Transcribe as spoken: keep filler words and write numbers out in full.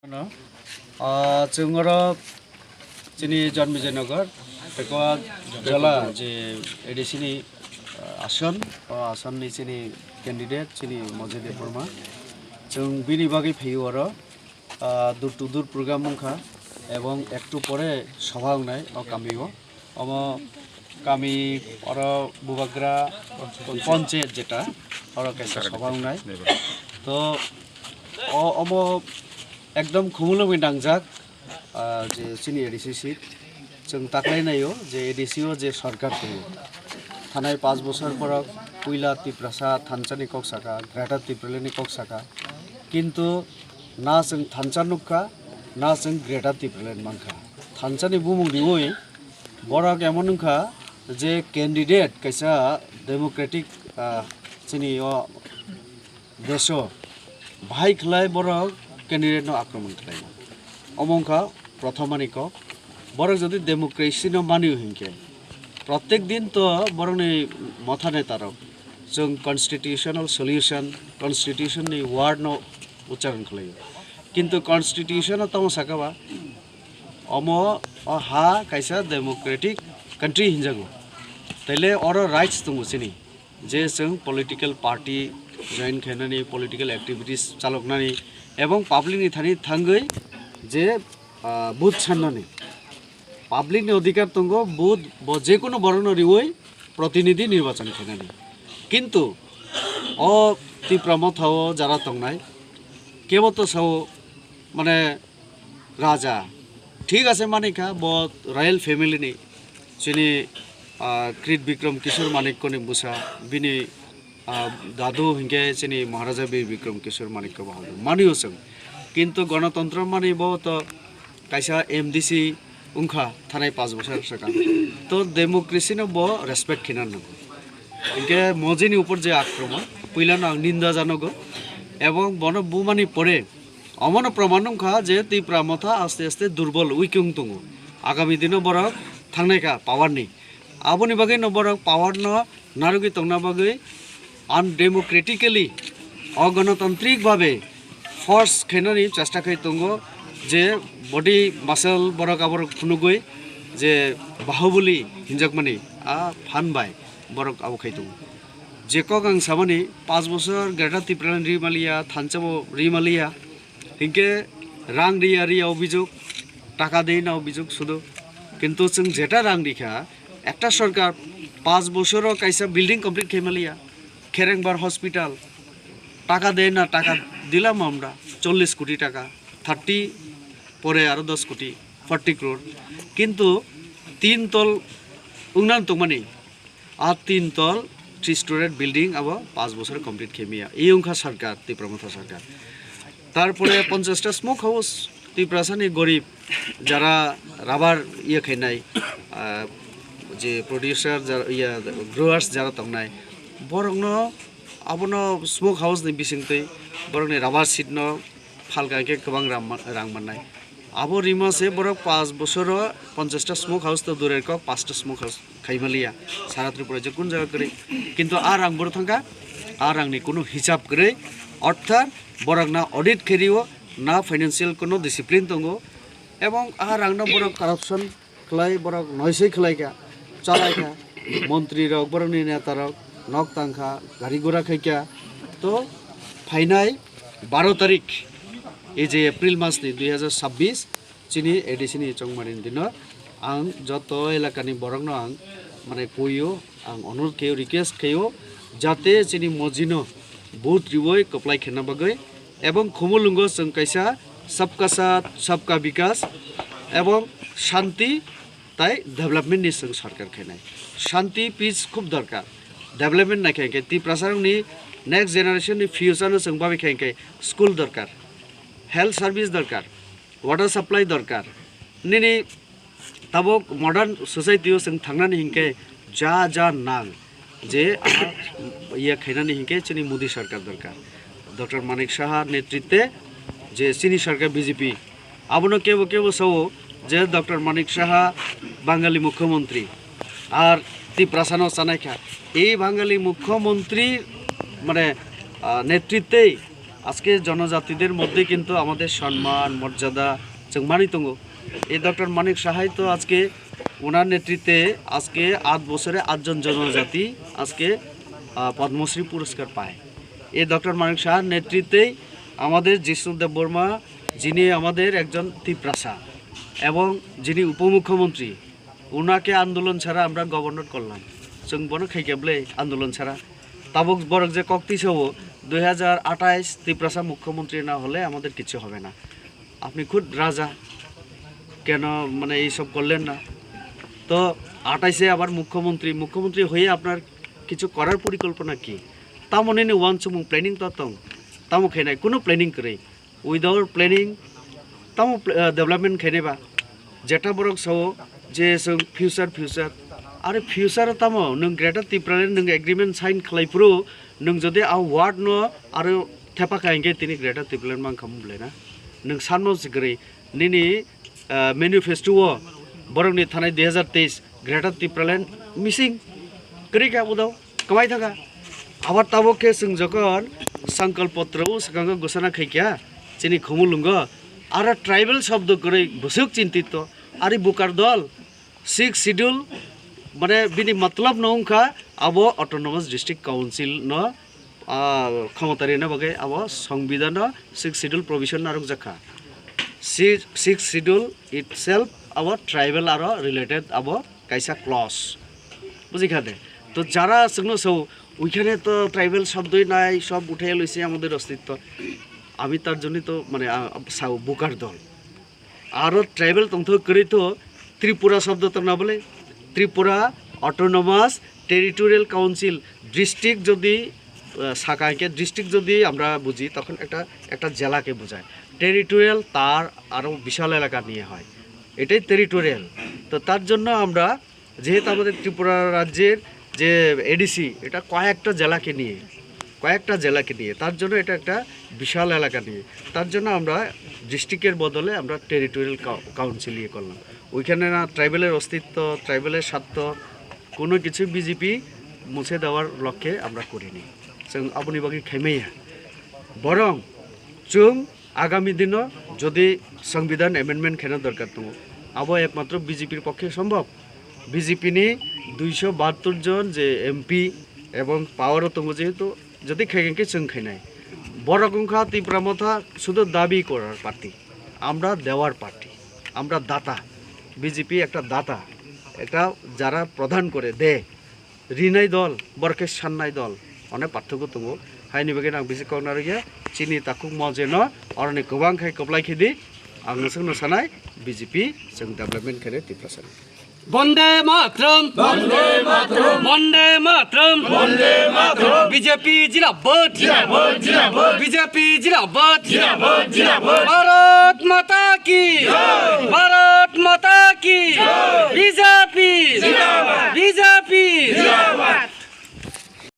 No, ah, chwng oro chini Janmijay Nagar, Pekwa Jala je A D C ni, ah, ason, o ason ni chini candidate chini Moje Debbarma. Chwng bini bagwi phaio oro, ah, door to door program wngkha, ebong ektu pore sobha wngnai o kamio. Omo kami oro bubagra ponchayat jeta oro kaisa sobha wngnai. To o omo ekdom khumulwngwi nangjak, ah, je chini A D C seat. Chwng taklai naio je A D C o je sarkar tongo, thanai panch bosor borok puila Tiprasa thansa ni kok saka, Greater Tipraland ni kok saka. Kintu na chwng thansa nukha, na chwng Greater Tipraland mankha. Thansa ni bumung riwi borok emon wngkha je candidate kaisa democratic, ah, chini o deso bahai khlai borok candidate no akromon khlaio. Omo wngkha prothom ani kok. Borok jodi democracy no manio hinkhe, protek din to borokni motha netarok chwng constitutional solution, constitution ni word no ucharon khlaio. Kintu constitution o tamo saka ba, omo o ha kaisa democratic country hinjago. Taile oro rights tongo chini, je chwng political party join khainani, political activities chaloknani, ebong public ni thani thangwi je, ah, vote sannani. Public ni odhikar tongo, vote bo jekunu borokno riwi protinidhi nirbachan khainani. Kintu o Tipra Motha o jara tongnai, kebo to sao, mane, raja. Thik ase, manikha bo royal family ni, chini, ah, Krit Bikram Kishore Manikya ni bwsa, bini, ah, dadu hinkhe chini Maharaja Bir Bikram Kishore Manikya Bahadur. Manio chwng. Kintu Ganatantro mani bo to kaisa M D C wngkha thanai panch bosor swkang. To democracy no bo respect khina nango. Hinkhe Mojini upor je akromon, puilano ang ninda janogo. Ebong bono bumani pore omono proman wngkha je Tipra Motha aste aste durbol, weak wng tongo. Agami dino borok thangnai kha power ni. Aboni bagwi no borok power no narwgwi tongna bagwi undemocratically, ogonotantrik babe force khainani chesta khai tongo, je body muscle borok aborok phunugwi je Bahubali hinjakmani a phan bai borok abo khai tongo. Je kok ang samani, panch bosor Greater Tipraland ri maliya, thansa bo ri maliya, hinkhe rang riya riya obijog, taka dei na obijog sudu. Kintu chwng jeta rang rikha, ekta sorkar panch bosoro kaisa building complete khai maliya, Kherengbar hospital, taka dei na taka dilam amra, chollish koti taka, thirty, pore aro dos koti, forty crore. Kintu tin tol wngnan tongmani, a tin tol three storied building abo panch bosor complete khe maya. Ei wngkha sarkar, Tipra Motha sarkar. Tarpore ponchashta smoke house, Tiprasani gorib, jara rubber iye khainai, ah, je producer, jara, iya, growers jara tongnai, borokno abono smoke house ni bisingtwi borokni rubber sheet no phalka khe kwbang ram-, rang mannai. Abo rima se borok panch bosoro ponchashta smoke house to durer kok, panchta smoke house khai maliya sara Tripura je kun jaga kwrwi. Kintu a rang boro thangkha, a rangni kunu hisab kwrwi, orthat borok na audit khe rio, na financial kunu discipline tongo, ebong a rangno borok corruption khlai, borok noisoi khlai kha, chalai kha, montri rok, borokni neta rok nok tang kha, gari gura khai kha. To phainai baro tarik, ei je April mas ni dui hazar sabbish, chini A D C ni chongmani dino ang joto elakani borokno ang, mane, kuio, ang onurodh khaio, request khaio, jate chini Mojino vote riwi kwplai khaina bagwi, ebong Khumulwngo chwng kaisa sabka saath, sabka bikas ebong shanti tai development ni chwng sarkar khainai. Shanti, peace khub dorkar. Development naikha hinkhe Tiprasarokni next generation ni future no chwng babi kha hinkhe school dorkar, health service dorkar, water supply dorkar. Nini tabuk modern society o chwng thangnani hinkhe ja ja nang je a iya khainani hinkhe chini Modi sarkar dorkar. Doctor Manik Saha netritwe je chini sarkar B J P, abono kebo kebo sao je Doctor Manik Saha Bangali mukhyamantri ar Tiprasano chanai kha. Ei Bangali mukhyamantri, mane, ah, netritwe আজকে জনজাতিদের মধ্যে কিন্তু আমাদের সম্মান, মর্যাদা, চুংমানি তঙ্গো। এই ডক্টর মানিক সাহাই তো আজকে ওনার নেতৃত্বে আজকে আট বছরে আটজন জনজাতি আজকে, আহ, পদ্মশ্রী পুরস্কার পায়। এই ডক্টর মানিক সাহার নেতৃত্বেই আমাদের জিষ্ণু দেববর্মা, যিনি আমাদের একজন তিপ্রাসা এবং যিনি উপমুখ্যমন্ত্রী, ওনাকে আন্দোলন ছাড়া আমরা গভর্নর করলাম। চুং বনো খাইকে বলে আন্দোলন ছাড়া। তাবুক বরক যে কক্তি সব দুই হাজার আঠাইশ তিপ্রাসা মুখ্যমন্ত্রী না হলে আমাদের কিছু হবে না। আপনি খুদ রাজা, কেন মানে এইসব করলেন না? তো আঠাইশে আবার মুখ্যমন্ত্রী, মুখ্যমন্ত্রী হয়ে আপনার কিছু করার পরিকল্পনা কি? Tamo nini uansukmung planning to tong, tamo khe nai, kuno planning kwrwi, without planning tamo pl-, ah, development khe nai ba? Jeta borok sao je chwng future, future, are future tamo nwng Greater Tipraland nwng agreement sign khlai phuru, nwng jodi a word no aro thepa kha hinkhe tini Greater Tipraland mankha mung belai na? Nwng sanmo se kwrwi nini, ah, manifesto o borokni thanai dui hazar teis Greater Tipraland missing kwrwi kha, udo kwmai thangkha. Abar tabuk khe chwng jokon sankalpotro o swkango gosana khaikha chini khumulwngo, aro tribal shobdo kwrwi bwswk chintito. Ari bukar dol sixth schedule, mane bini matlab no wngkha abo autonomous district council no, ah, khomota rina bagwi abo songbidano sixth schedule provision narwkjakha. Si-, sixth schedule itself abo tribal aro related abo kaisa clause, bujikha de? To jara chwngno sao, "Oikhane to tribal shobdoi nai, sob uthai loise amader ostitto." Ami tar jonno to mane, ah, sao bukar dol. Aro tribal tongthok kwrwi to Tripura shobdo tongna bole, Tripura Autonomous Territorial Council, district jodi, ah, saka hinkhe district jodi amra buji, tokhon ekta, ekta jela ke bujai. Territorial tar aro bishal elaka niye hoy, etai territorial. To tar jonno amra যেহেতু আমাদের ত্রিপুরা রাজ্যের যে এডিসি, এটা কয়েকটা জেলাকে নিয়ে, কয়েকটা জেলাকে নিয়ে, তার জন্য এটা একটা বিশাল এলাকা নিয়ে, তার জন্য আমরা ডিস্ট্রিক্টের বদলে আমরা টেরিটোরিয়াল কাউ-, কাউন্সিল ইয়ে করলাম। ওইখানে না ট্রাইবেলের অস্তিত্ব, ট্রাইবেলের স্বার্থ, কোনো কিছু বিজেপি মুছে দেওয়ার লক্ষ্যে আমরা করিনি। Chwng aboni bagwi khaimaya. Borong chwng agami dino jodi সংবিধান amendment kheno dorkar tongo, abo ekmatro বিজেপির পক্ষে সম্ভব। বিজেপি ni দুইশো বাহাত্তর জন je এমপি এবং পাওয়ারও tongo, যেহেতু যদি khaikhe chwng khainai। Borok wngkha Tipra Motha শুধু দাবি করার পার্টি, আমরা দেওয়ার পার্টি, আমরা দাতা। বিজেপি একটা দাতা, একটা যারা প্রদান করে দেয়, rinai dol, borok khe sannai dol, onek parthokyo tongo. Haini bagwi ang bisi kok narwkya, chini takhuk mo jeno, oroni kwbang khai kwplai khidi, ang nwswkno sanai, BJP chwng development khainai Tiprasani. বন্দে মাতরম। বন্দে মাতরম। বন্দে মাতরম। বন্দে মাতরম। বিজেপি জিন্দাবাদ। জিন্দাবাদ, জিন্দাবাদ। বিজেপি জিন্দাবাদ। জিন্দাবাদ, জিন্দাবাদ। ভারত মাতা কি? জয়। ভারত মাতা কি? জয়। বিজেপি